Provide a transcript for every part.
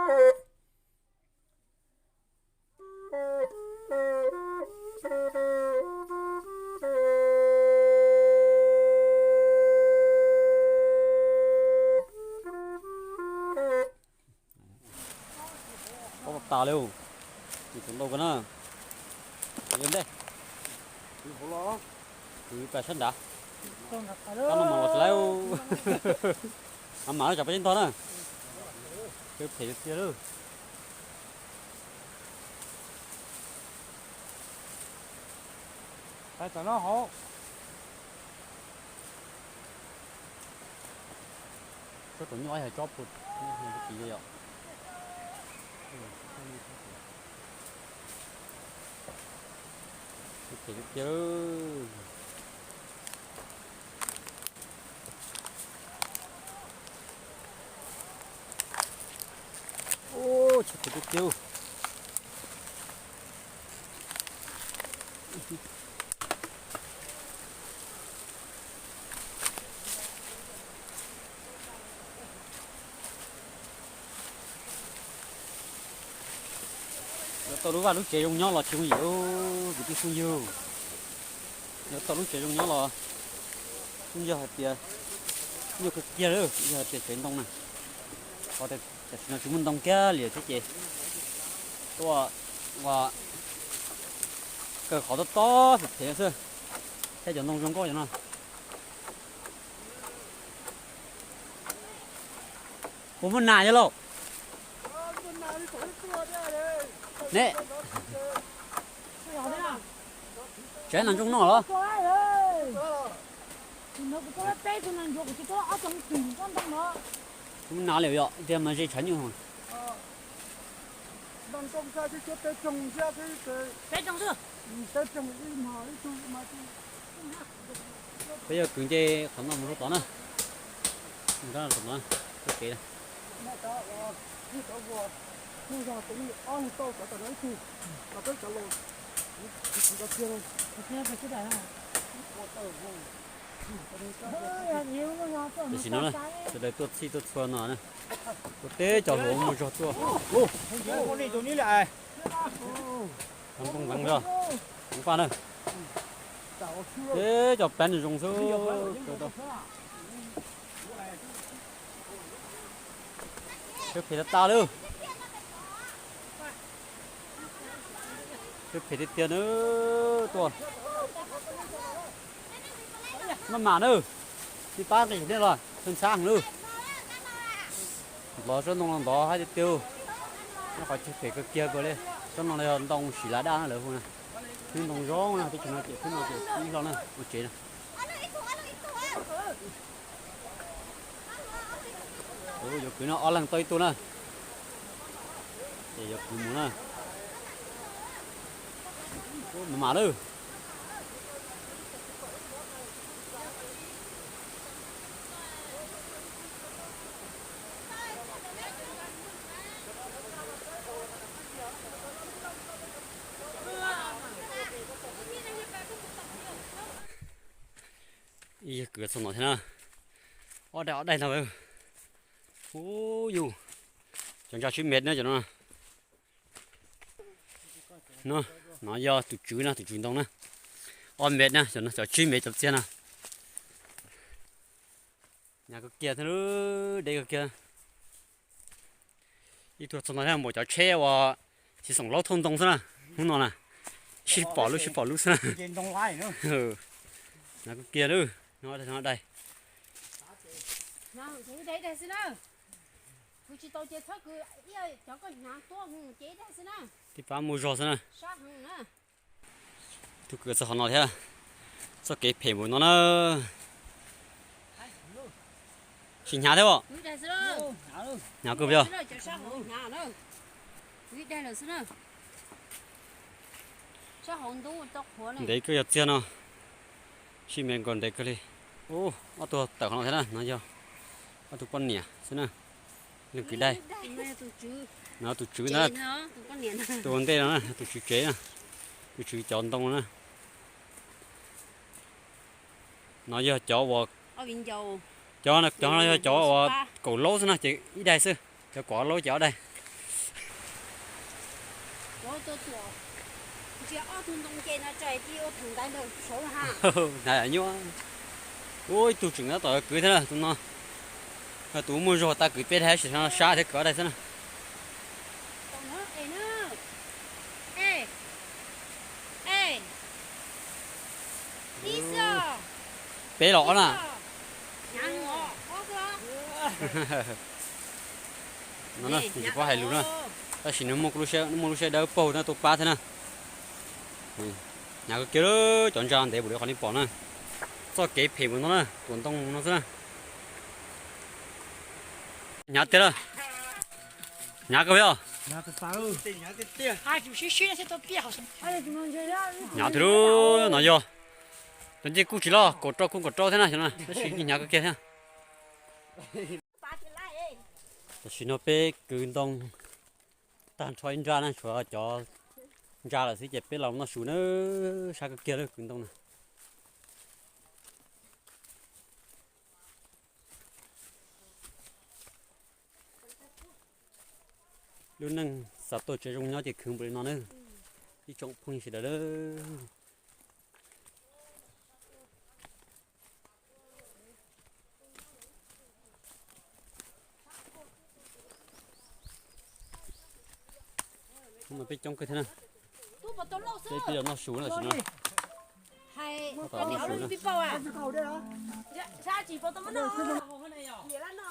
Ob tas li, tus ntau kawg na. Ntej, kwv pas sab nrad. Kab no mas los tsis laib. Mas mam los tsam peb ntog na. Peb phem tiag lawm. Peb tam no hauv. Tsob tau nyuaj yog tsob pus, tsis yog. Phem tiag. Ub, tshaj phem tiag tiag. Yuav tau lub vaj lub tsev zoo nyob los tsis yooj yim, kwv tij phooj ywg. Yuav tau lub tsev zoo nyob los yeej yog hais tias nyuaj kawg kiag li, yog hais tias tsev ntoo na. Qhov tias tam sim no tsis muaj ntoo kiag li thiab ces tuaj ua kaw qhov tob tob phem phem xwb, thiab cov ntoo zoo nkauj cov no. Puas muaj nas yog lauj? Ne, tsev nas ntsooj noj los? Muaj nas li yom, tiag mas ze tshav nyuj. Peb yog kwv nce qhov no mus rau tod na. Mus rau tod, txoj kev. Tam sim no na, sawv daws tuaj txhij tuaj txhua no na, tuaj teb cov hluas muaj zog tuaj. Ntoo veev zog, ntoo paj na. Teb cov plab zoo xwb. Phem tas tas li. Phem tiag tiag na. Tuaj, maj mam na. Tsis pab nqis nej los pheej ntxhab heev lawm. Ntov tsob ntoo los ntov hab tiag tiag. Nyob qhov chaw phem kawg kiag kawg li. Tsob no yog ntoo siv lav daj na lawv hu na. Pheej ntoo zoo na, teb chaws no ces pheej no ces ib hlo na ua tsev na. Yuav kwv no ob leeg tau ib tug na. Ces yuav kwv mus na. Maj mam lawm. Ib yawg kwv txog no thiab na. Ob daim ob daim ntag. Ub yus, cov ntsa tsib mev na cov no. No, no yog tus tswv na, tus tswv ntoo na. Ob mev na, cov tsib mev cov txiag no. Hnyav kawg kiag thiab, deb kawg kiag. Ib tug txog no thiab, npaum cov tsheb uas tsis xoom laub thauj ntoo xwb na. Hnub no na, sib pom lub sib pom lub xwb na. Hnyav kawg kiag lawm, no dai. Tib pab muaj zog xwb na. Tus kwv txog qhov no thiab, txoj kev phem npaum no na. Tsis hnyav thiab os. Hnyav kawg yog. Ntev kawg yog txiag no. Sib me nkaus ntev kawg li. Ub, ob tug tawm qhov no thiab na, no yog ob tug poj niam xwb na. Leej kwv daig. No tus tswv ntag, tus ua ntej no na, tus tswv tsev na, tus tswv cov ntoo na. No yog cov uas, cov, cov no yog cov uas kaum laub xwb no ces ib daig xwb, cov kaum ob laub ces ob daig. Ua tua tuam, ntsia ob tug ntoo ces no tso ti ua theem ntaiv ntawm saud ha. Hnav nyuaj. Ua ib tug tseem tab tom kwv thiab na tus no. Tus muaj zog tas kwv peb daim tab sis no sab thiab kwv ob daim xwb na. Peb los ob na. No na, tsis paub hais lus na. Tab sis nws muaj lub siab dawb paug na tuaj pab thiab na. Hnyav kawg kiag cov ntsa ntev npaum li qhov nej pom na. Txoj kev phem npaum no na, tuam ntoo no xwb na. Hnyav tiag lawm. Hnyav kawg os. Hnyav tiag lawm. No yog cov ncej kuj tsis loj, kaum rau kuj kaum rau thiab na, xyov no tab sis hnyav kawg kiag thiab. Tam sim no peb kwv ntoo tag nrho ib nrab na, tshuav cov ntsa lawm xwb ces peb los noj su na, sab kawg kiag lawm kwv ntoo na. Lub neej xav tuaj tsev zoo nyob ces khwv npaum li no na, ib tsoom phooj ywg sawv daws. Peb coob kawg thiab na, peb pib los noj su na tam sim no.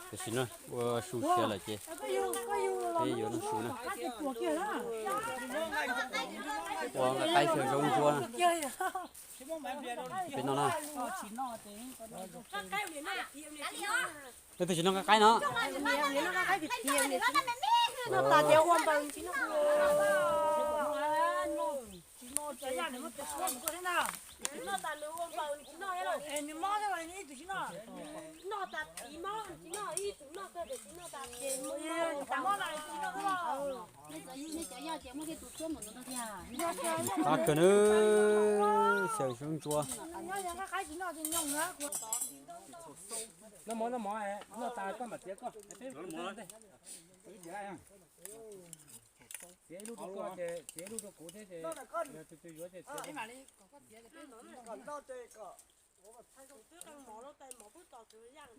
Tam sim no ua su siav lawm ces peb yuav noj su na. Ua nqaij qaib xyaw zaub ntsuab na. Peb no na. Leej twg tsis noj nqaij qaib no? Qab kawg na, xyaw zaub ntsuab. Noj mov, noj mov, noj tas koj mam txiav koj. Txiav ib lub rau koj ces txiav ib lub rau kuv thiab ces yog tus twg yuav ces txiav.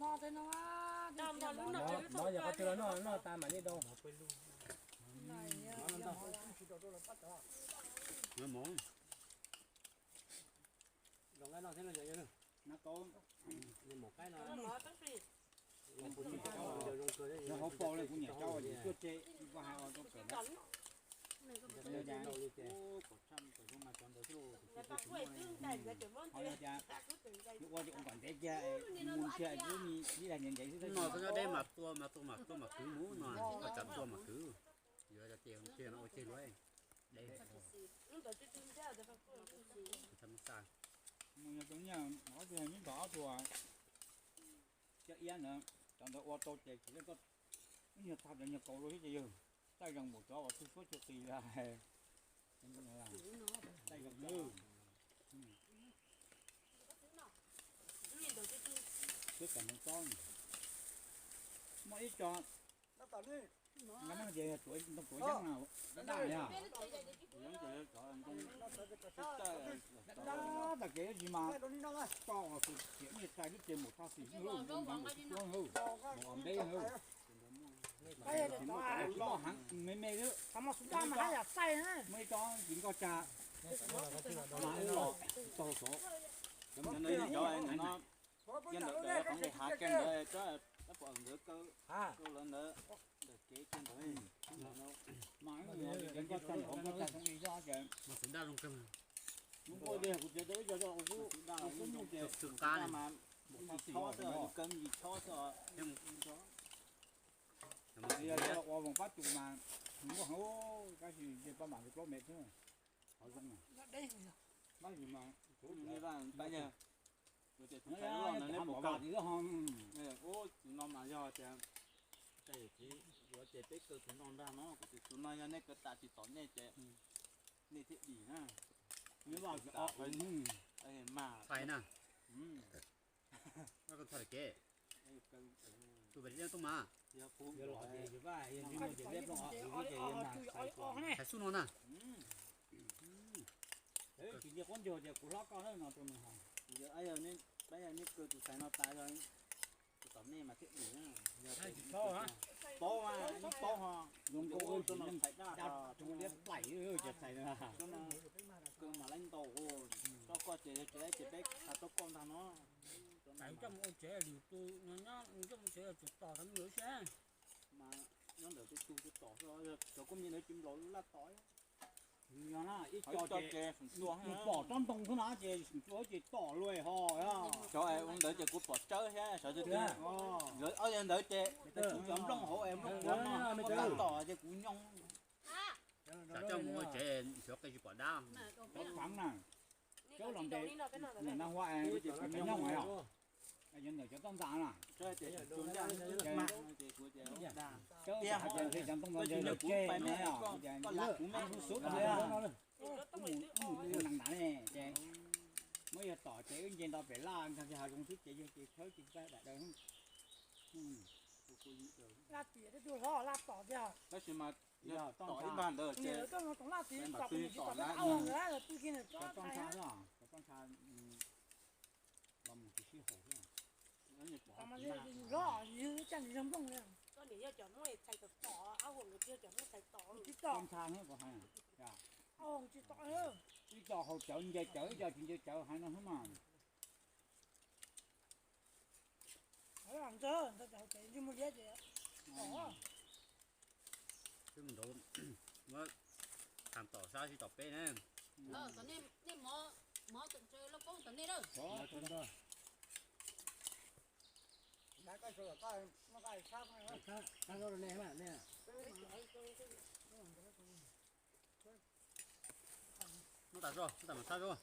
Mov yog qhov twg los noj, noj tas mam li dau. Hauv paus kuv niam cau tuaj tseg, hais rau kawm na. Qhov no cas, ua ua kom ntev kiag, mus kiag ib daim ntev ntev xwb. No nyob deb mas tua mas tua mas tua mas kwv mus no, ua cas tua mas kwv. Yuav tias tiag no ua ceg luaj. Ob tug nyob nrog ob tug cov iab ntawd, cov ntawd ua tau ces tsis leej koj, ib nyuag tag cov nyuag kaus rau xwb ces yawg, txaij zoo npaum cov uas tug suab tug qis. Txaij zoo. Xwb kom nws txob. Muaj ib co, nws tias tuav yeeb na, daj daj yog. Daj daj tas kev tsis mas tso tus tiam nej txais lub tsev mus tag xwm xwb, mus npeb xwb. Tsis toj heev, me me xwb. Muaj ib co tsis nkoj tsag, mas wb los tsis tau xov. Cov ntawd yog cov no, yog ntawd qhov nqis hav kiag ntawd, tab pom nkawd kaw rau lawv ntawd, ntawm kev kiag ntawd. Mas nkoj tsag, nkoj tsag xyoo i zoj ces, mas xwm daj zoo kawg. Hnub ua tias kuv txiav tau ib co, ua kuv mus ces kuv txiav mas mus tag xwm, kaw me ntsis chob xwb. Yog ua voos pab tus mas nws muaj heev, tab sis ntshe pab mam li plaub mev xwb. Qhov zoo na. Pab yus mas, kuv tus me vaj pab yawg, tus tias tus tais loj ntawd neb mus kaw. Ub, tus no mas yog tias, tais yawm txiv yuav ces peb kaw tus no ntag no, kuv tias tus no yog nej kaw tas tsis tom nej ces nej thiaj dim na. Mas txhais na. Tus pem liab tooj mas. Hais xub no na. Tsis nti qub ncuag tias kuv hlob koj no rau nws hais. Yog nej kawg tus tais no tas, tus tom nej mas thiaj dim. Paub mas, paub ho, zoo nkauj rau no txhais daj, liab plaim cov txhais no. Kawg mas lawv ntaus, rau koj ces yog tsis laib ces peb txhais rau koj ntag no. Tais coj mus ua tsev lwm tus no nyob, coj mus tsev tsum tos tau me nyuam xwb. Mas nyob ntawm tus tus tom, cov koj me ntawd tsis nplaum laj tom. Yog na, ib co ces nws pom tsob ntoo xwb na ces nws ces tom luaj ho. Cov ua ntawd ces kuv pom tsawb thiab sawv tsawg tiag. Lawv ob yawg ntawd ces cov nplooj hauv es nplooj kuav no laj tom ces kuv nyoo. Xav coj mus ua tsev xyov qi tsis pom dab. Cov pheev na, cov los ntes, nram Naj Huab es cov nyooj os, yog ntawm cov toj ntxas na. Cov hais tias cov ntoo no ntes lawv tseg no, kuv nees ntav ne ces muab yawg tom ces wb nce nto pem laj nkag kiag hav zoov xwb ces yawg ces tshawb ces tsis tau dam daws. Laj tiam tej tug hlob laj tom tiag. Tab sis mas yog tom ib npag ntawd ces tom laj tiam tom kuv niam tsis tom peb ab ntawd twb kiag nws tsob ntsha, tsob ntsha los mus tsis sib haum xwb. Hlob yus caj nws yog nplooj li. Koj niam yog cov Hmoob txhais tom tom, ab huas nkawd tsis yog cov Hmoob txhais tom. Tsis tom. Tsob ntsha no kuv hais, ab huas tsis tom. Ib co haus cawv nce cawv, ib co tsis nce cawv hais no xwb mas. Ntawd ntawd cov hauv tsev ntsej muag liab ces tom. Xwb mus nraud, muab tham tom sab tsis tom peb na. Nej mov, mov tseem tsawg lauj koob tom nej lawm. Muab tas zog, muab tas mam sab zog.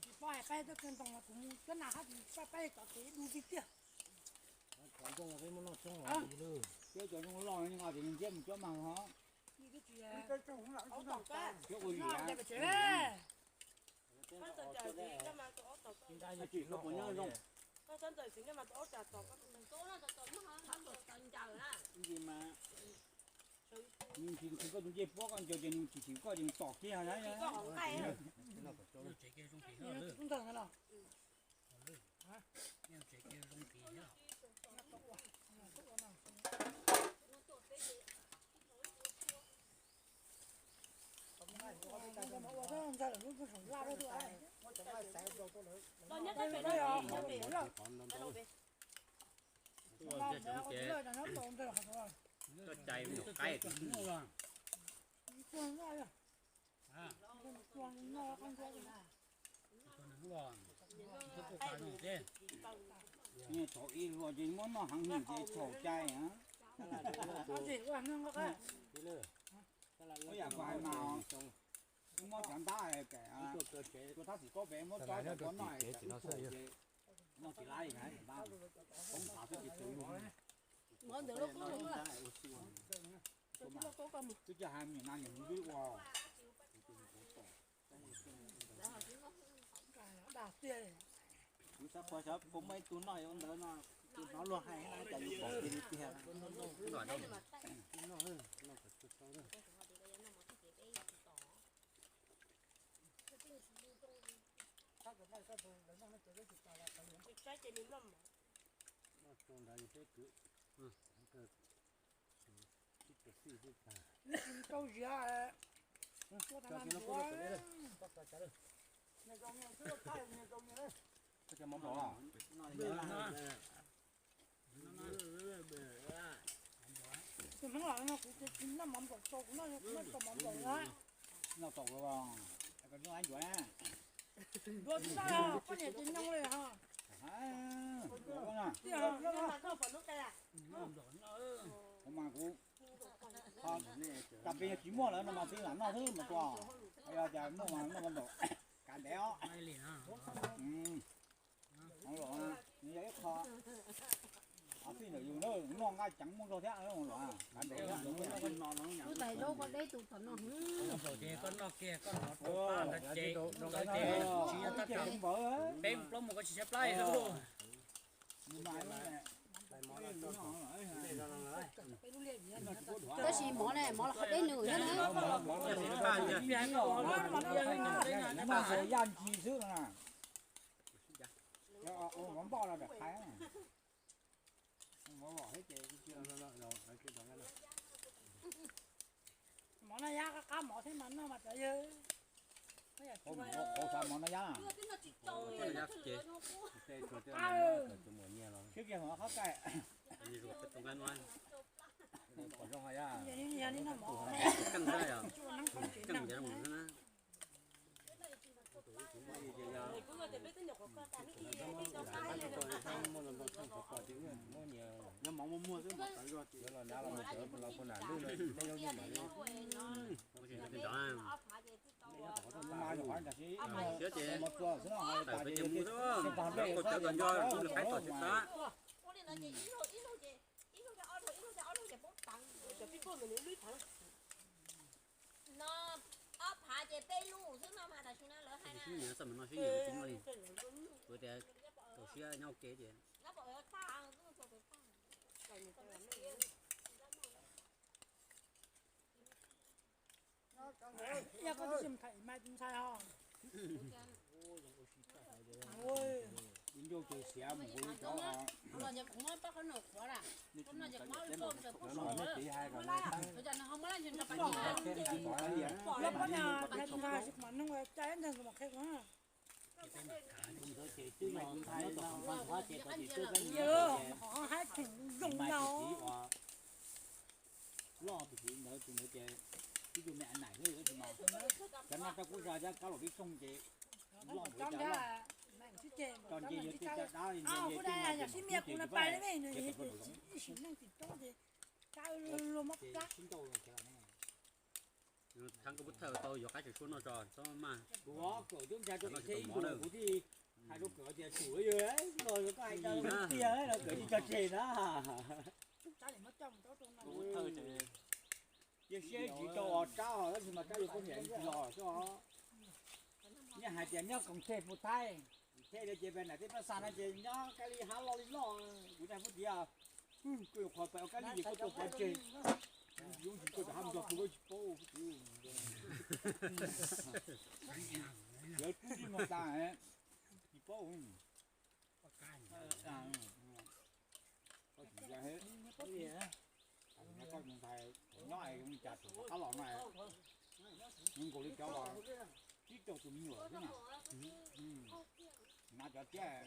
Tsis paub hais peb tuaj kiag ntoo los kuv mus cuab nas hab tsis pab peb cov kev du tiag tiag. Cov ntoo peb muab noj coob los li lawm. Cuab cov zoo loj li nqa ces nws ntiab mus cuab mas ho. Cuab ua yam. Tsis nqa tsis noj pom nyob zoo. Nws tsis tsis koj tus ncej puab koj nco ces nws tsis tsis koj ces nws tom kiag na. Koj cai mus qaib. Thaum ib hluas ces muab noj heev nws ces txhaum cai. Ua yam kuv hais mas, muab cov ntab pem, tua thab txim kaub pem muab tso cov noj es txhaum ces noj tsis laib li na, poob xav xwb ces txhaum. Twb coj hais niam nas niam mus twb ua. Kuv xav pom xyov puas muaj ib tug noj ua ntawd no, tus hnov luag hais na cas yus pom kiag li tiag. Tau ziav, ua tas mas ntuav. Tus Hmoob los no kuv tsis noj mov nplaum tau, kuv noj kuv noj tau mov nplaum na. Noj tau, noj ncuav. Ncuav tsis tau, poj niam tsis nyoog li ho. Tiag, noj mas noj pom hnub qe. Kuv mas kuv, tas pes yog tsis muaj lawm no mas tsis lam noj xwb mas tua. Yog tias muaj mas noj mas npaum kav ntev os. Hov los nws yog ib qho, qhov txij ntawm yus na, noj nqaij ceev muaj zog thiab los kav ntev. Lub tais zaub koj deb tus tom no. Ces koj noj kiag koj hnov rau pab ntawd ces, ntawd ces tsis yog tab tom peb plaub mus koj tsis tshaib plab li. Tab sis mov ne, Mov los qhov peb nus thiab na. Yaj ntsis xwb no na. Mov npoj no rov qhaib. Mov no yaj qab mov thiab mas noj mas cov yawg. Qhov mov no yaj. Sib kiag hov qhob kai. Pom zoo yaj. Keej, keej. Yog mov muag muag xwb mov tawv zog ces los nav los mus tawv los puag nram lwj no, nej yooj yim mam li. Siab ces tawm pem ces mus xwb, cov kaus cawv kom nco, mus qhaib tom tsis txhob. No ob phav ces peb lub xwb no mas tam sim no lawv hais na. Sib nyiam xwb mas no sib nyiam tsis muaj li. Kuv tias txaus siab nyob ua ke ces. Yog koj tsis mus tham ib mai tus ntxhais ho. Ib nrauj ces siav mus ua li cov. Los ces kuv muab pab qhov nws qhuav lawm, no ces kuv muab ib pauj ntsaws pauj sov lawm. Tus cov nws ho muab laj ntsis nrog pab ntsis. Yog pab na, tus ntxhais tsis mam nug, cas ib ntag tus mam qhia kuv na. Qhov haib theem zoo no. Loj tus txiv ntawd tus ntawd ces ib tug me a naim xwb tab sis mas cov no rau kuv zog cov kab laum pib sooj ces loj npaum li cov loj. Tso nce yog tej caj dab li nce tej no ces sib mias kuv na pais li ne, ib sim neej tim roob ces kab luag mob plab. Thab koj pub thawj tau yuav qab tseem suab noj tso txhob maj. Kuv kawm tub ntshai rau tim thiab ib ntus kuv thiaj hais rau kawm tias tsum yog los koj hais tias tiag los kawm tsis tso tseg na. Cia siab tsis tau os, Tsab os, tab sis mas Tsab yuav poj niam tsis los xwb os. Nyob hais tias nyob koom tseg puas thaij, tseg li ces pem nam tej pab xa no ces nyob kab li hab loj li loj, kuv nag pub tias koj yuav qhov pem ua kab li ces koj tua qhov tseg. Yob tsis koj cov hab mus nrog kuv tsis paub. Yawv tub tsis mos tas tsis paub. Koj tus ntxhais nyob es zoo li cas thaum qab los no, zoo nkaus li cov tib rau tus me nyuam xwb na. Hnav cov tiab,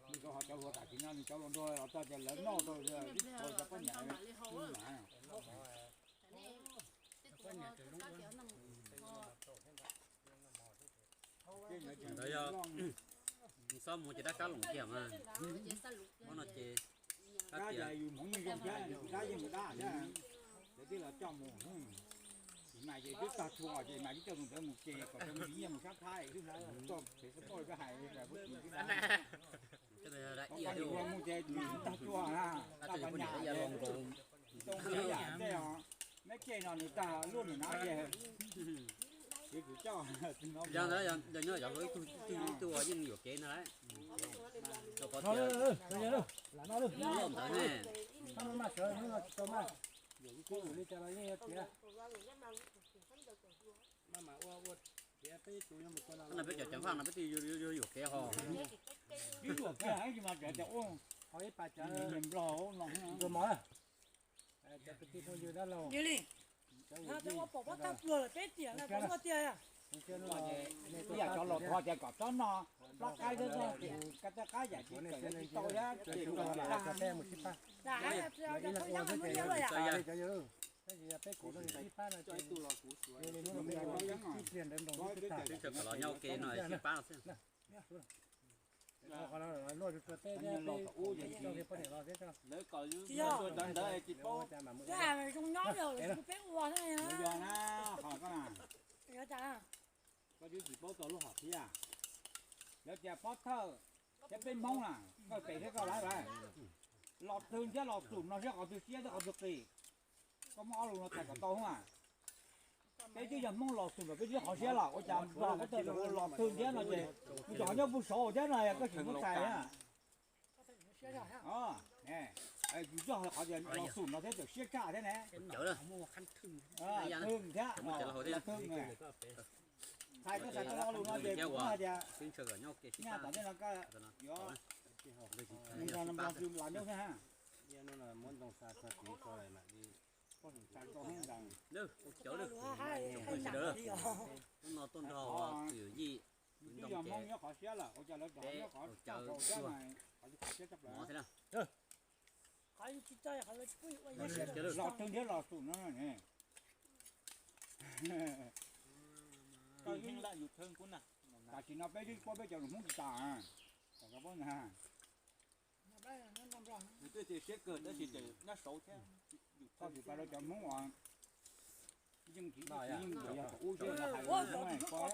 nws rau ho cov hluas tam sim no nws cov hluas nraug los txog ces lawv noj rau ib qho cov poj niam. Ntawd yog txhob mus ces dab kab loom kiag mas. Muab no ces dab tias yus hmoov yeej zoo thiab, dab yeej mus dab thiab, lawv twb los coj mus. Tsis mas ces twb tog tshua ces mas twb coj tus ntawd mus ces kom cov me txiv nyiag mus sab thab xwb na, txoj pem xwb poj koj hais pub tsis twb na. Mus ces twb tog tshua na, tau pas nyam los nkaus. Tau ntxiv yam tej os, neb ceg no nws tag luaj nws na ces. Yog ntawd yog nyob yog ib tug ib tug ib tug uas yeej yuam kev ntag lauj. Rau qhov tias loj ntawd ne. Peb cov ceev faj no peb twb yuav yuam kev ho. Ib yuam kev heev tsis mas cov cov ua ho ib pas cov nplog no. Yog li, cov ua pom pob tawb pluag lawm peb tiam na, pom ua tiag. Ib yam cov los thov tias kom txhob noj plob qaib thiab, kab tab qab yam tsis kawm tsis tau thiab ces txhob noj. Peb kuv no sib pab no ces ib pliag ntawd nrog peb twb pliag. Twb tseem kom los nyob ua ke no sib pab no xwb. Qhov no luaj tsuag tsuag teb thiab, poj niam los thiab. Lawv kom yus ua cov ntawd tsis paub. Zoo nyob peb ua yog na, qhov koj na, koj twb tsis paub txog lub hom phiaj. Lawv tias pob thawj thiab peb Hmoob na, koj pem thiab koj lawv lawm, los twg thiab los xum no siab qhov twg siab thiab qhov twg qis. Koj muab ob lus no txhais kom tau hoob a. Peb twb yog Hmoob los xum los peb twb qhov siab los ua cas Nplog pob thawj los twg thiab no ces nws tseem nyob puag saud thiab no koj tsis muab txhais na. Yog qhov tias los xum no thiab txawm siab tshaj thiab ne. Thwj thiab, thwj. Hais koj xav tau lo lus no ces kuv hais tias nyaj tom ntej no koj yuav mus nrog no mus nrog xwb lam nraub thiab ha. Hnub no tuaj nrog tus yawm yij, twb yog Hmoob nyob qhov siab lawm ua cas lawv rov nyob qhov toj qhov siab mas qhov siab tshaj plaws. Los twg thiab los xum no ne. Tam sim no peb twb paub peb cov lus Hmoob tsis tas. Kom koj paub ntag. Nws twb tias siab kawg tab sis nyob saud thiab. Txhob tsis pab rau cov Hmoob uas yeej tsis yeej yog kom ub zej no hais los Hmoob pab.